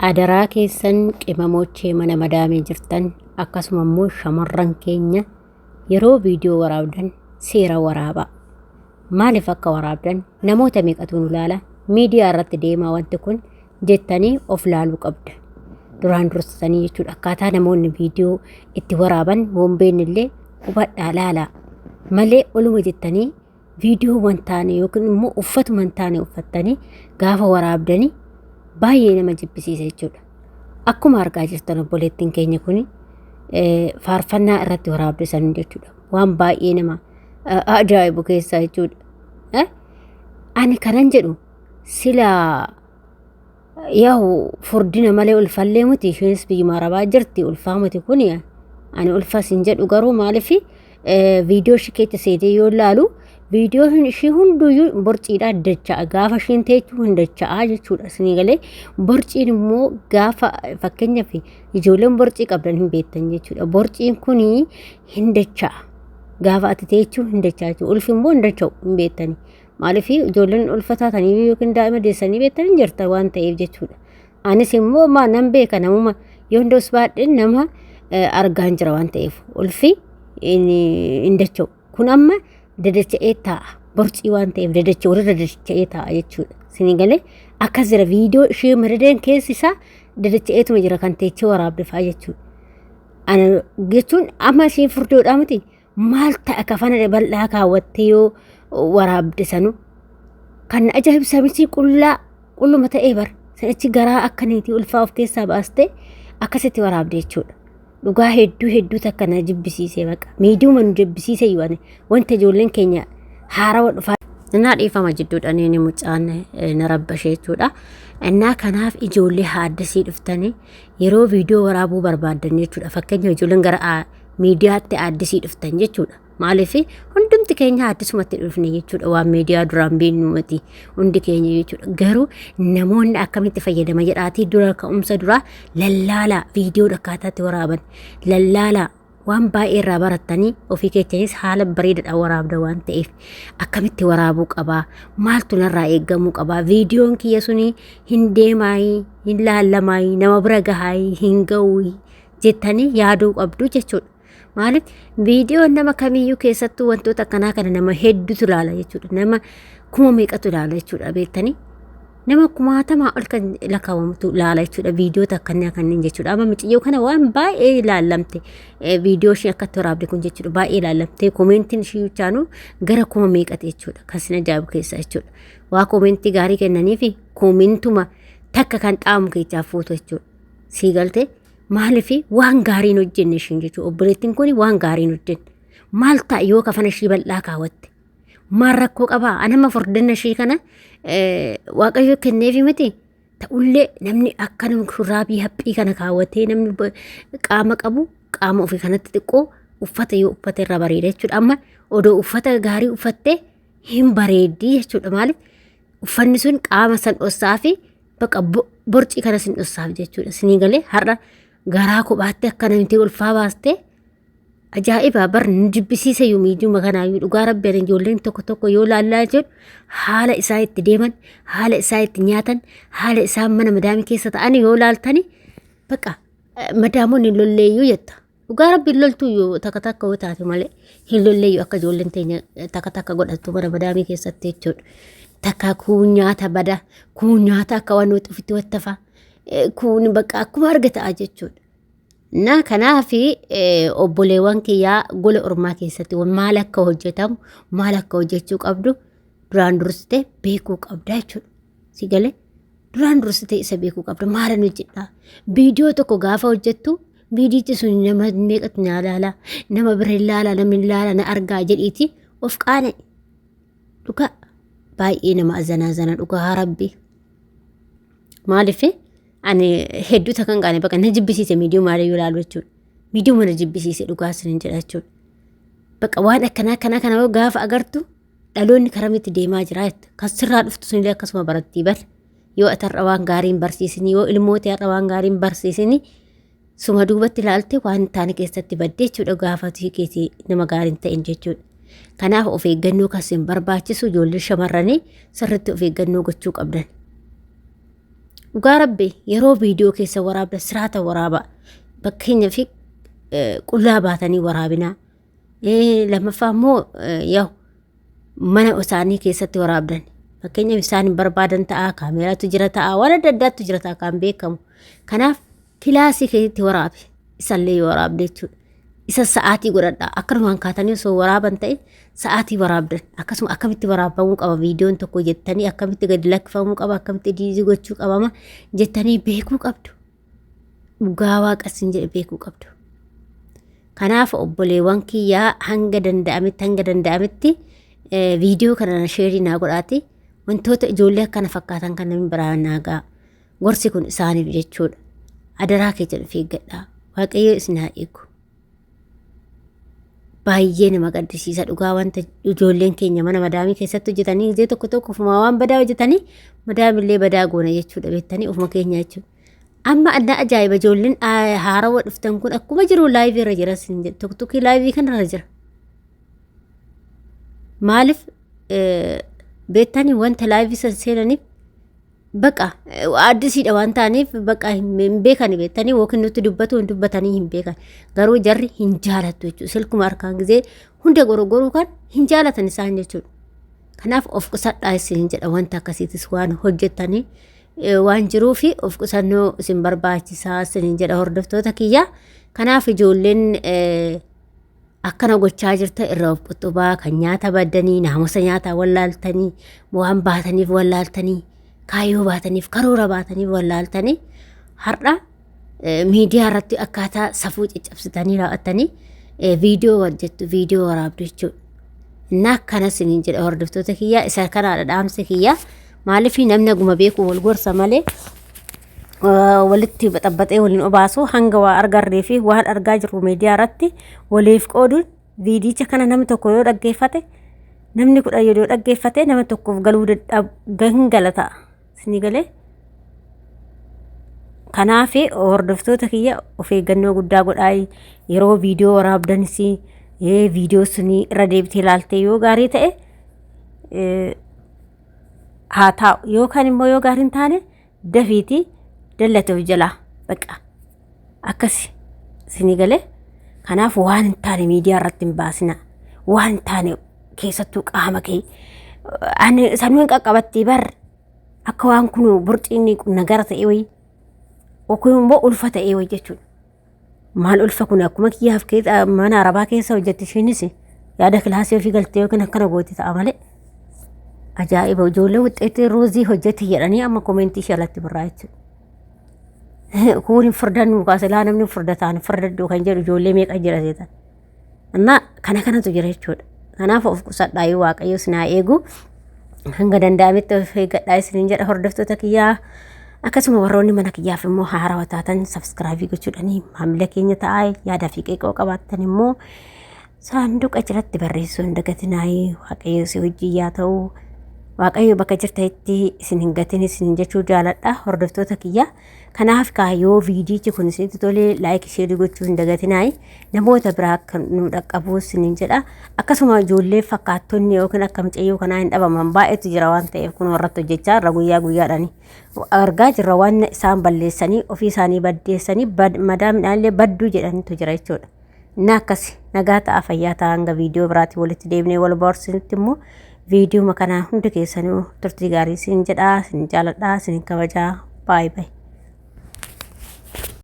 Adaraa keessan qimamoochee mana madaamii jirtan akkasuma immoo shamarran keenya yeroo viidiyoo waraabdan seera waraabaa. Maaliif akka waraabdan namoota meeqatu nu laala miidiyaa irratti deemaa wanti kun jettanii of laaluu qabda. Duraan dursitanii jechuudha akkaataa namoonni viidiyoo itti waraaban wombeen illee hubadhaa laalaa malee oluma jettanii viidiyoo waan taane yookiin immoo uffatuma hin taane uffattanii gaafa waraabdanii baay'ee nama jibbisiisa jechuudha. Akkuma argaa jirtan obboleettiin keenya kun faarfannaa irratti waraabde san jechuudha. Waan baay'ee nama ajaa'ibu keessaa jechuudha. Ani kanan jedhu sila Yaa'u furdina malee ulfallee miti isheenis biyyuma arabaa jirti ulfaa miti kuni ani ulfas hin jedhu garuu maaliif viidiyoo ishii keessa seetee yoo ilaalu viidiyoo ishii hunduyyuu borciidha dacha'a gaafa isheen teechuu hin dacha'aa jechuudha isinii galee borciin immoo gaafa fakkeenyaaf ijoolleen borcii qabdan hin beektan jechuudha borciin kuni hin dacha'a gaafa ati teechuu hin dacha'a jechuudha ulfi immoo hin dacha'u hin beektani. Maaliif ijoolleen ulfa taatanii yookiin daa'ima deessanii beektan hin jirta waan ta'eef jechuudha. Anis immoo maa nan beeka namuma yoo hundaus baadheen nama argaan jira waan ta'eef ulfi hin dacha'u. Kun amma dadacha'ee taa'a. Borcii waan ta'eef dadacha warra dadacha'ee taa'a jechuudha. Isinii galee akkas jira viidiyoo ishee madadeen keessi isaa dadacha'eetuma jira kan teechee waraabde fa'a jechuudha. Ana jechuun amma isheen furdoodhaa miti. Maal ta'a kafana bal'aa kaawwattee yoo waraabde sanu kan na ajaa'ibu samichi qullaa qulluma ta'ee bar sanichi garaa akka niitii ulfaa of keessaa baaste akkasitti waraabde jechuudha. Dhugaa hedduu hedduu takka na jibbisiisee baqa. Miidiyuma nu jibbisiise iyyuu ani wanta ijoolleen keenya haarawa dhufaa. Innaa dhiifama jidduudhaan inni mucaan na rabbashe jechuudha. Innaa kanaaf ijoollee haaddasii dhuftanii yeroo viidiyoo waraabuu barbaaddan jechuudha. Fakkeenya ijoolleen gara miidiyaatti aaddisii dhuftan jechuudha. Maaliif hundumti keenya aaddisumatti dhufne jechuudha waan miidiyaa duraan beeknu miti hundi keenya jechuudha. Garuu namoonni akkamitti fayyadama jedhaatii dura ka'umsa duraa lallaalaa viidiyoo akkaataatti waraaban lallaalaa waan baay'ee irraa barattanii ofii keessanis haala bareedaadhaan waraabda waan ta'eef akkamitti waraabuu qabaa maaltu narraa eeggamuu qabaa viidiyoon kiyya suni hin deemaayii hin laallamaayii nama bira gahaayii hin ga'uu jettanii yaaduu qabdu jechuudha. Maaliif viidiyoon nama kamiyyuu keessattuu wantoota akkanaa kana nama hedduutu ilaala jechuudha. Nama kuma meeqatu ilaala jechuudha beektanii. Nama kumaatamaa ol kan lakkaawwamutu ilaala jechuudha viidiyoota akkanaa kanneen jechuudha. Amma miciyyoo kana waan baay'ee ilaallamte viidiyoo ishee akkatti waraabde kun jechuudha baay'ee ilaallamte komeentiin ishii chaanu gara kuma meeqati jechuudha kan sin ajaa'ibu keessaa jechuudha. Waa komeentii gaarii kennaniifi komeentuma takka kan xaamu keessaa fuutu jechuudha. Sii galtee maaliif waan gaarii hin hojjenne ishiin jechuudha. Obboleettiin kun waan gaarii hin hojjenne. Maal ta'a yoo kafana ishii bal'aa kaawwatte? Maal rakkoo qabaa? Anama furdina ishii kana waaqayyo kenneefi miti. Ta'ullee namni akkanuma shurraabii haphii kana kaawwatee namni qaama qabu qaama ofii kanatti xiqqoo uffata yoo uffate irra bareeda jechuudha. Amma odoo uffata gaarii uffattee hin bareeddii jechuudha. Maaliif uffanni sun qaama san dhossaa fi Bakka borcii kana sin dhossaaf jechuudha. Sinii galee har'a garaa kophaatti akka namti ulfaa baastee ajaa'iba bar nu jibbisiisa iyyuu miidiyuma kanaayyuu dhugaa rabbi ani ijoolleen tokko tokko yoo laallaa jedhu haala isaa itti deeman haala isaa itti nyaatan haala isaan mana madaamii keessa ta'an yoo laaltani bakka madaamonni hin lolleeyyuu jetta. Dhugaa rabbi hin loltuu yoo takka takka yoo taate malee hin lolleeyyu akka ijoolleen teenya takka takka godhattu mana madaamii keessatti jechuudha. Takka kuun nyaata bada, kuun nyaata akka waan nuti ofitti wattafa, kuun bakka akkuma arga ta'a jechuudha. Na kanaaf obboleewwan kiyyaa gola ormaa keessatti maal akka hojjetamu maal akka hojjechuu qabdu duraan dursitee beekuu qabda jechuudha. Si galee? Duraan dursitee isa beekuu qabda. Maalan hojjedhaa? Viidiyoo tokko gaafa hojjettu viidiyichi sun nama meeqatu na ilaala, nama bira hin ilaala, namni hin ilaala, na argaa jedhiiti of qaana'i. Dhugaa baay'ee nama azanaa zana dhugaa haa rabbi. Maaliif ani hedduu takka hin qaane bakka na jibbisiise miidiyoo maaliyyuu ilaalu jechuudha. Miidiyoo na jibbisiise dhugaa isin jedha jechuudha. Bakka waan akkanaa akkanaa kana gaafa agartu dhaloonni karamitti deemaa jira jetta. Kan sirraa dhuftu sunillee akkasuma barattii bar. Yoo ati har'a waan gaarii hin barsiisini, yoo ilmoota har'a waan gaarii hin barsiisini, suma duubatti ilaalte waan hin taane keessatti baddee jechuudha gaafa ati keetii nama gaarii hin ta'in jechuudha. Kanaaf of eeggannoo kan isin barbaachisu ijoollee shamarranii sirriitti of eeggannoo gochuu qabdan. Dhugaa rabbi yeroo viidiyoo keessa waraabdan siraata waraabaa. Fakkeenyaaf qullaa baatanii waraabinaa. Lammaffaa immoo yaa'u mana isaanii keessatti waraabdan. Fakkeenyaaf isaan hin barbaadan ta'a, kaameeraatu jira ta'a, waan adda addaatu jira ta'a kan beekamu. Kanaaf kilaasii keessatti waraabi. Isallee yoo waraabde jechuudha. Isa sa'aatii godhadha. Akkanumaan kaatanii osoo waraaban ta'e sa'aatii waraabdan. Akkasuma akkamitti waraabamuu qaba viidiyoon tokko jettanii akkamitti gadi lakkifamuu qaba akkamitti diizii gochuu qabama jettanii beekuu qabdu. Dhugaa waaqa isin jedhe beekuu qabdu. Kanaaf obboleewwan kiyyaa hanga danda'ametti hanga danda'ametti viidiyoo kana sheerii naa godhaati. Wantoota ijoollee akkana fakkaatan kan namni biraa naa ga'a. Gorsi kun isaaniif jechuudha. Adaraa keessan of eeggadhaa. Waaqayyo isin haa eegu. Baay'ee nama gaddisiisa dhugaa wanta ijoolleen keenya mana madaamii keessatti hojjetanii gisee tokko tokko ofuma waan badaa hojjetanii madaamillee badaa goona jechuudha beektanii ofuma keenya jechuudha. Amma adda ajaa'iba ijoolleen haarawa dhuftan kun akkuma jiru laayivii irra jira sin jedhu tokkokkii laayivii kanarra jira. Maaliif beektanii wanta laayivii san seenaniif baqa addisiidha waan ta'aniif baqa hin beekani beektanii yookiin nutti dubbatu hin dubbatanii hin beekan garuu jarri hin jaalattu jechuudha silkuma harkaan gisee hunda gorogoruu kan hin jaalatan isaan jechuudha. Kanaaf of qusadhaa isin jedha wanta akkasiitis waan hojjettanii waan jiruufi of qusannoo isin barbaachisaa isin jedha hordoftoota kiyya. Kanaaf ijoolleen akkana gochaa jirta irraa of quxxubaa kan nyaata baddanii naamusa nyaataa wallaaltanii waan baataniif wallaaltanii kaayyoo baataniif karoora baataniif wallaaltanii har'a miidiyaa irratti akkaataa safuu caccabsitanii raawwattanii viidiyoo hojjettu viidiyoo waraabdu jechuudha. Innaa akkana isiniin jedha hordoftoota kiyyaa isa kanaadha dhaamsi kiyyaa maaliif namni aguma beeku wal gorsa malee walitti baxabbaxee waliin obaasu hanga waa argarree fi waan argaa jirru miidiyaa irratti waliif qooduun viidiyicha kana namni tokko yoo dhaggeeffate namni 10 yoo dhaggeeffate nama tokkoof galuu hin gala ta'a. Isinii galee? Kanaaf hordoftoota kiyya of eeggannoo guddaa godhaa yeroo viidiyoo waraabdanis viidiyoo sunii irra deebitee ilaaltee yoo gaarii ta'e haa taa'u yookaan immoo yoo gaarii hin taane dafiitii dallate of jalaa baqa akkasi isinii galee kanaaf waan hin taane miidiyaa irratti hin baasina waan hin taane keessattuu qaama kee ani sanuu hin qaqqabattii bar akka waan kun burciin nagara ta'e wayii yookiin immoo ulfa ta'e wayii jechuudha. Maal ulfa kun akkuma kiyyaaf mana arabaa keessa hojjetti ishiinis yaada kilaasii ofii galtee yookiin akkana gooti ta'a malee. Ajaa'iba ijoollee wuxxeetti ruuzii hojjetti jedhanii amma komentii ishee alatti birraa jechuudha. Kuun hin furdannu kaasilaa namni furdataan furdadhu kan jedhu ijoollee meeqa jira seetan. Innaa kana kanatu jira jechuudha. Kanaaf of qusadhaa yoo waaqayyo isin haa eegu. Hanga danda'ametti of eeggadhaa isiniin jedha hordoftoota kiyyaa. Akkasuma warroonni mana kiyyaaf immoo haarawa taatan sabskraayibii gochuudhaan maamila keenya ta'aa yaada fi qeeqoo qabaattan immoo saanduqa jalatti barreessuu hin dagatinaayi waaqayyo si wajjin yaa ta'u. Waaqayyo bakka jirtanitti isin hin gatin isin jechuu jaaladha hordoftoota kiyya. Kanaaf kaa yoo viidiyichi kun isinitti tole laayik sheerii gochuu hin dagatinaayi namoota biraa akka nu dhaqqabu isiniin jedha. Akkasuma ijoollee fakkaattonni yookiin akka mucayyoo kanaa hin dhabaman baay'eetu jira waan ta'eef kun irratti hojjechaa irra guyyaa guyyaadhaan argaa jirra waan isaan balleessanii ofii isaanii baddeessanii madaa midhaanillee badduu jedhanitu jira jechuudha. Inni akkasi nagaa ta'a fayyaa ta'a hanga viidiyoo biraatiin walitti deebinee wal bohaarsinutti immoo viidiyoo kanaa hundi keessanuu turtii gaarii isin jedhaa isin jaaladhaa isin kabajaa baay'ee baay'ee.